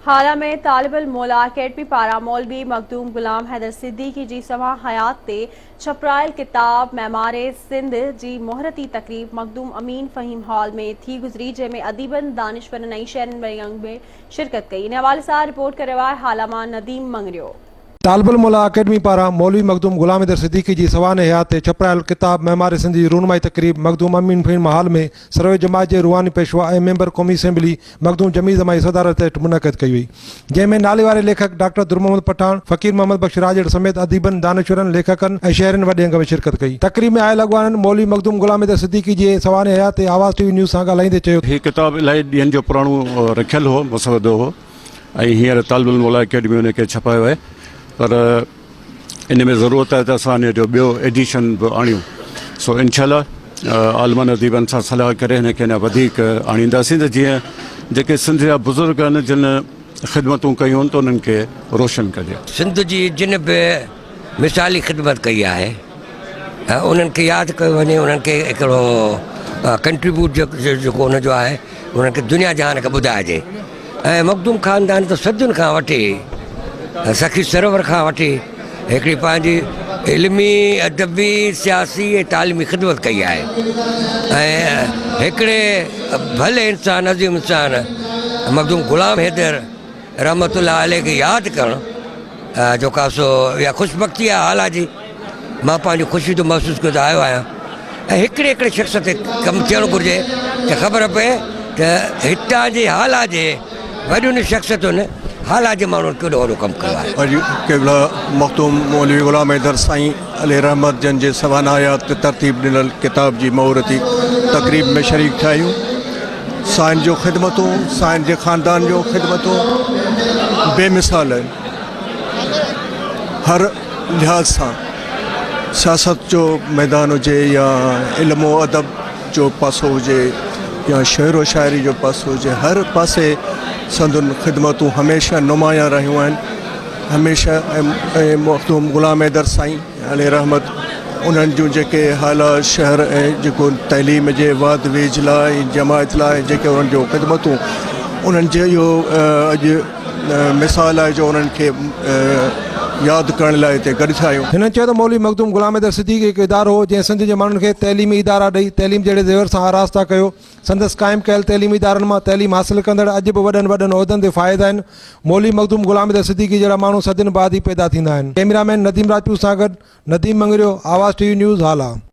هالا ۾ طالب الموليٰ academy پاران مولوي مخدوم غلام حيدر صديقي جي سوانح حيات تي ڇپرايل ڪتاب معمار سنڌ جي مهورتي تقريب مخدوم امين فهيم هال ۾ ٿي گذري جنهن ۾ اديبن، دانشورن ۽ شهرين وڏي انگ ۾ شرڪت ڪئي. ان حوالي سان رپورٽ ڪري رهيو آهي هالا مان نديم مڱريو. طالب الموليٰ اڪيڊمي پاران مولوي مخدوم غلام حيدر صديقي جي سوانح حيات تي ڇپرايل ڪتاب معمار سنڌ جي رونمائي تقريب مخدوم امين فهيم هال ۾ سروي جماعت جي روحاني پيشوا ۽ ميمبر قومي اسيمبلي مخدوم جميل زمان جي صدارت هيٺ منعقد ڪئي وئي جنهن ۾ ناليواري ليکڪ ڊاڪٽر در محمد پٺاڻ، فقير محمد بخش راڄڙ سميت اديبن، دانشورن، ليکڪن ۽ شهرين وڏي انگ ۾ شرڪت ڪئي. تقريب ۾ آيل اڳواڻن مولوي مخدوم غلام حيدر صديقي جي سوانح حيات تي آواز ٽي وي نيوز سان ڳالهائيندي چيو ته. هي ڪتاب الاهي ڏينهن جو پراڻو رکيل هو، مسودو هو. ۽ هينئر طالب الموليٰ اڪيڊمي ان کي ڇپايو آهي پر ان ۾ ضرورت آهي ته اسان ان جو ٻيو ايڊيشن به آڻيون سو انشاء الله عالمن اديبن سان صلاح ڪري هن کي اڃا وڌيڪ آڻينداسين ته جيئن جيڪي سنڌ جا بزرگ آهن جن خدمتون ڪيون آهن ته انهن کي روشن ڪجي. سنڌ جي جن به مثالي خدمت ڪئي آهي انهن کي ياد ڪيو وڃي انهن کي هڪڙو ڪنٽريبيوٽ جيڪو ان جو آهي انهن کي دنيا جهان کي ٻڌائجي ۽ مخدوم خاندان ته صدين کان وٺي سخي سرور کان وٺي هڪڙي پنهنجي علمي ادبي سياسي ۽ تعليمي خدمت ڪئي آهي ۽ هڪڙي ڀلي انسان عظيم انسان مخدوم غلام حيدر رحمت الله عليه کي ياد ڪرڻ جو ڪا سو اها خوش بختي آهي هالا جي مان پنهنجي خوشي ٿو محسوس ڪيو ته آيو آهيان ۽ هڪڙي هڪڙي شخص تي ڪم ٿيڻ گهرجي ته خبر پئي ته هتان جي هالا جي وڏين شخصيتن هالا جي ماڻهن ڪيڏو وڏو ڪم ڪيو آهي. اڄ قبله مخدوم مولوي غلام حيدر سائين عليه رحمت جن جي سوانح حيات تي ترتيب ڏنل ڪتاب جي مهورتي تقريب ۾ شريڪ ٿيا آهيون. سائين جون خدمتون، سائين جي خاندان جون خدمتون بي مثال آهن. هر لحاظ سان سياست جو ميدان هجي يا علم و ادب جو پاسو هجي يا شعر و شاعري جو پاسو هجي هر پاسي سندن خدمتون هميشه نمايان رهيون آهن هميشه ۽ مخدوم غلام حيدر سائين عليه رحمت انهن جون جيڪي هالا شهر ۽ جيڪو تعليم جي واڌ ويجهه لاء ۽ جماعت لاء جيڪي انهن جون خدمتون انهن جي اهو اڄ مثال آهي جو انهن کي ياد ڪرڻ لاء هتي گڏ ٿيا آهيون. هنن چيو ته مولوي مخدوم غلام حيدر صديقي هڪ ادارو هو جنهن سنڌ جي ماڻهن کي تعليمي ادارا ڏئي تعليم جهڙي زيور سان آراسته ڪيو سندس قائم ڪيل تعليمي ادارن مان تعليم حاصل ڪندڙ اڄ به وڏن وڏن عهدن تي فائز آهن. مولوي مخدوم غلام حيدر صديقي جهڙا ماڻهو صدين بعد ئي پيدا ٿيندا آهن. ڪئميرا مين نديم راجپوت سان گڏ Nadeem Mangrio, Awaz T V news, Hala.